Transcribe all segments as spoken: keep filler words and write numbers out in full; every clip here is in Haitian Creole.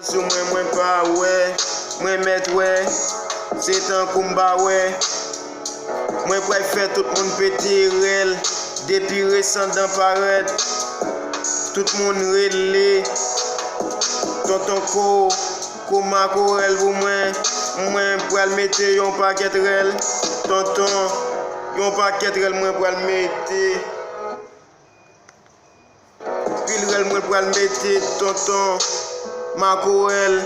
Sou mwen, mwen pa wè, mwen mèt wè, se tankou m pa wè. Mwen pral fè tout moun pete rèl, depi resandan parèt, tout moun rele tonton ko, ko makorèl pou mwen. Mwen pral mete yon pakèt rèl, tonton, yon pakèt rèl mwen pral mete. Pil rèl mwen pral mete tonton makorèl.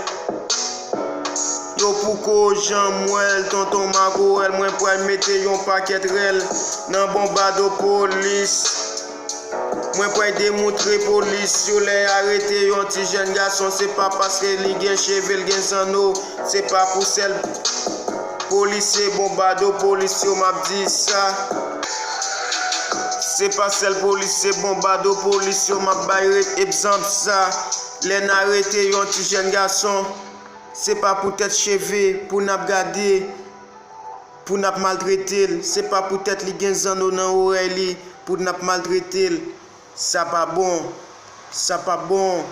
Yo poko janm wè l, tonton makorèl, mwen pral mete yon pakèt rèl nan bonbadopolis. Mwen pral demontre polis yo lè y arete yon ti jèn gason, se pa paske li gen cheve, l gen zanno, se pa pou sèl polisye bonbadopolis yo m ap di sa. Se pa sèl polisye bonbadopolis yo m ap bay re- egzanp sa. Lè n arete yon ti jèn gason, se pa poutèt cheve pou n ap gade, pou n ap maltrete l. Se pa poutèt li gen zanno nan orèy li pou n ap maltrete l. Sa pa bon. Sa pa bon.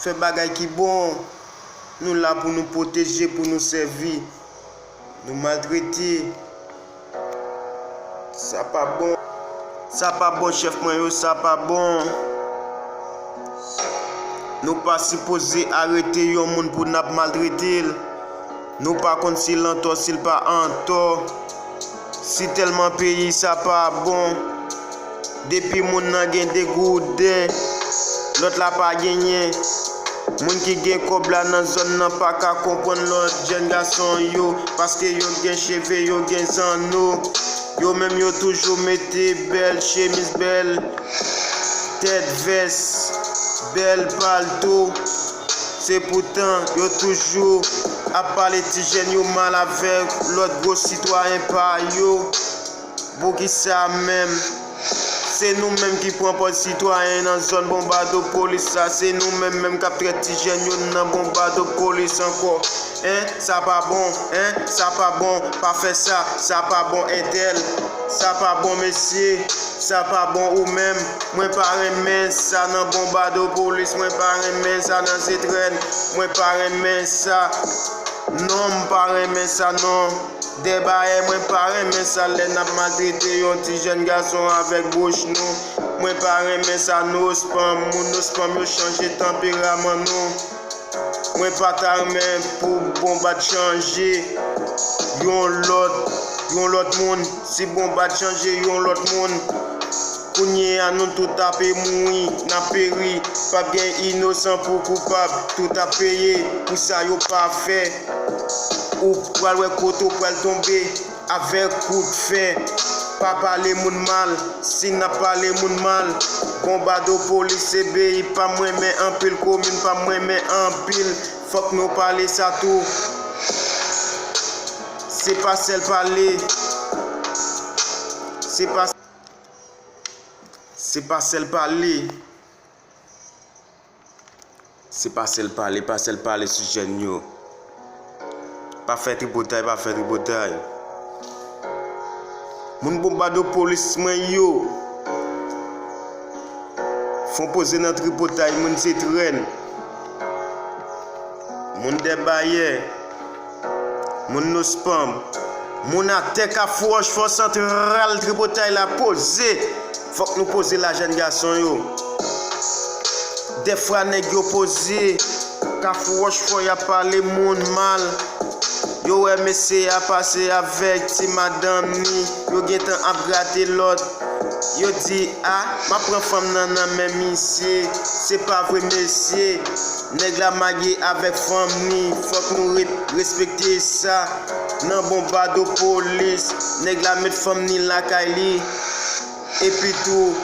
Fè bagay ki bon. Nou la pou nou pwoteje, pou nou sèvi. Nou maltrete. Sa pa bon. Sa pa bon, chèf mwen yo, sa pa bon. Nou pa sipoze arete yon moun pou n ap maltrete l. Nou pa konn si l antò, si l pa antò. Si tèlman peyi sa pa bon, depi moun nan gen de gouden, lòt la pa genyen. Moun ki gen kòb la nan zòn nan pa ka konprann lòt jèn gason yo, paske yo gen cheve, yo gen zanno. Yo menm yo toujou mete bèl chemiz, bèl tèt vès, bèl palto. Se poutan yo toujou ap pale ti jèn yo mal avèk lòt gwo sitwayen pa yo. Poukisa menm? Se nou menm ki pran pòz sitwayen nan zòn bonbadopolis sa. Se nou menm menm k ap trèt ti jèn yo nan bonbadopolis ankò. Hein? Sa pa bon, hein? Sa pa bon. Pa fè sa. Sa pa bon, entèl. Sa pa bon, mesye. Sa pa bon, ou menm. Mwen pa renmen sa nan bonbadopolis. Mwen pa renmen sa nan zetrèn. Mwen pa renmen sa. Non, m pa renmen sa, non. Dèbayè, mwen pa renmen sa lè n ap maltrete yon ti jèn gason avèk bouch nou. Mwen pa renmen sa, nou ospanm, moun ospanm yo chanje tanperaman nou. Mwen pa ta renmen pou bonbad chanje yon lòt, yon lòt moun. Si bonbad chanje yon lòt moun, kounye a nou tout ape mouri, n ap peri. P ap gen inosan pou koupab, tout ap peye pou sa yo pa fè. Ou pral wè kote w pral tonbe avèk kout fè. Pa pale moun mal, si n ap pale moun mal. Bonbadopolis se peyi pa m renmen anpil, komin pa m renmen anpil. Fòk nou pale sa tou. Se pa sèl pale. Se pa, se pa sèl pale. Se pa sèl pale, pa sèl pale sou jèn yo. Pa fè tripotay, pa fè tripotay. Moun bonbadopolis mwen yo. Fon poze nan tripotay, moun se trèn. Moun dèbayè. Moun nospanm. Moun atè Kafou Wòchfò santral tripotay la poze. Fòk nou poze la jèn gason yo. Dèfwa nèg yo poze. Kafou Wòchfò y ap pale moun mal. Yo wè mesye a pase avèk ti madanm ni. Yo gentan ap grate lòt. Yo di, a, m ap pran fanm nan nan men misye. Se pa vre mesye. Nèg la marye avèk fanm ni. Fòk nou re- respekte sa. Nan bonbadopolis, nèg la met fanm ni lakay li. Epi tou,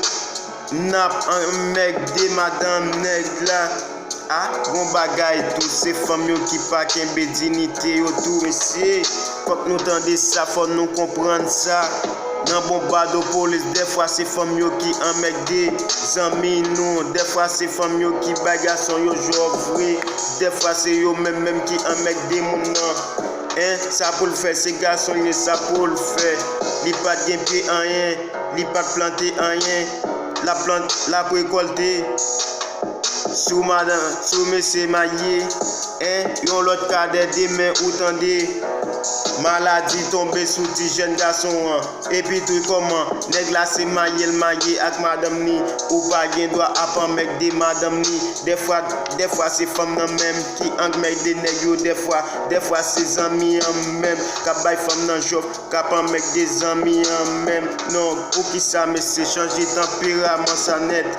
n ap anmègde madanm nèg la. A, gon bagay tou, se fanm yo ki pa kenbe dinite yo tou, mesye. Fòk nou tande sa, fò nou konprann sa. Nan bonbadopolis, dèfwa se fanm yo ki anmègde zanmi nou. Dèfwa se fanm yo ki bay gason yo jòf vre. Dèfwa se yo menm menm ki anmègde moun nan. Hein, sa pou l fè, se gason l ye, sa pou l fè. Li pa t gen pye anyen, li pa t plante anyen. L ap plant, l ap rekòlte. Sou madan, sou mesye marye, Yon lòt ka dè demen ou tande. Maladi tonbe sou ti jèn gason an. Epi tou kòman nèg la se maye l maye ak madanm ni. Ou pa gen dwa ap anmègde madanm ni. Dèfwa, dèfwa se fanm nan menm ki anmègde nèg yo. Dèfwa, dèfwa se zanmi an menm k ap bay fanm nan jòf, k ap anmègde zanmi an menm. Non, poukisa mesye chanje tanperaman sa nèt?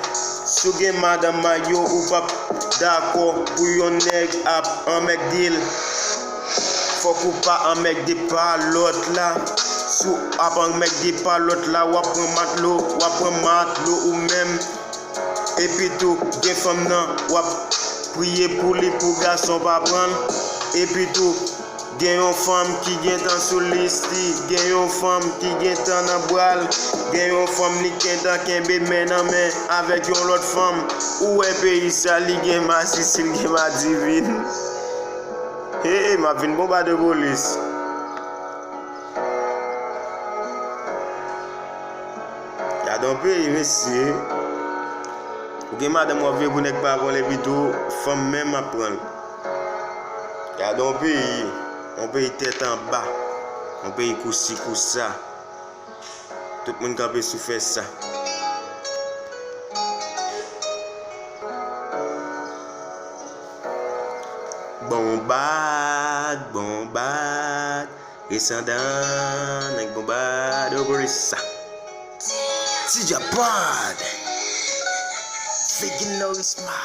Si w gen madanm mayo, ou p ap dakò pou yon nèg ap anmègde l. Fòk ou pa anmègde pa lòt la. Si w ap anmègde pa lòt la, w ap pran matlo, w ap pran matlo ou menm. Epi tou, gen fanm nan, w ap priye pou li pou gason pa pran l. Epi tou, gen yon fanm ki gentan sou lis li, gen yon fanm ki gentan nan bra l, gen yon fanm li gentan kenbe men nan men avèk yon lòt fanm. Ou wè peyi sa, li gen masisil, gen madivin. Hey, m ap vin bonbade polis. Gade yon peyi, mesye. Ou gen madanm w ap veye pou nèg pa pran l, epi tou, fanm menm ap pran l. Gade yon peyi, yon peyi tèt anba, yon peyi kousi kousa. Tout moun kanpe sou fè sa. Bonbad, bonbad, resandan, nèg bonbad, obrisa. Ti Japon, Fegin Norisma.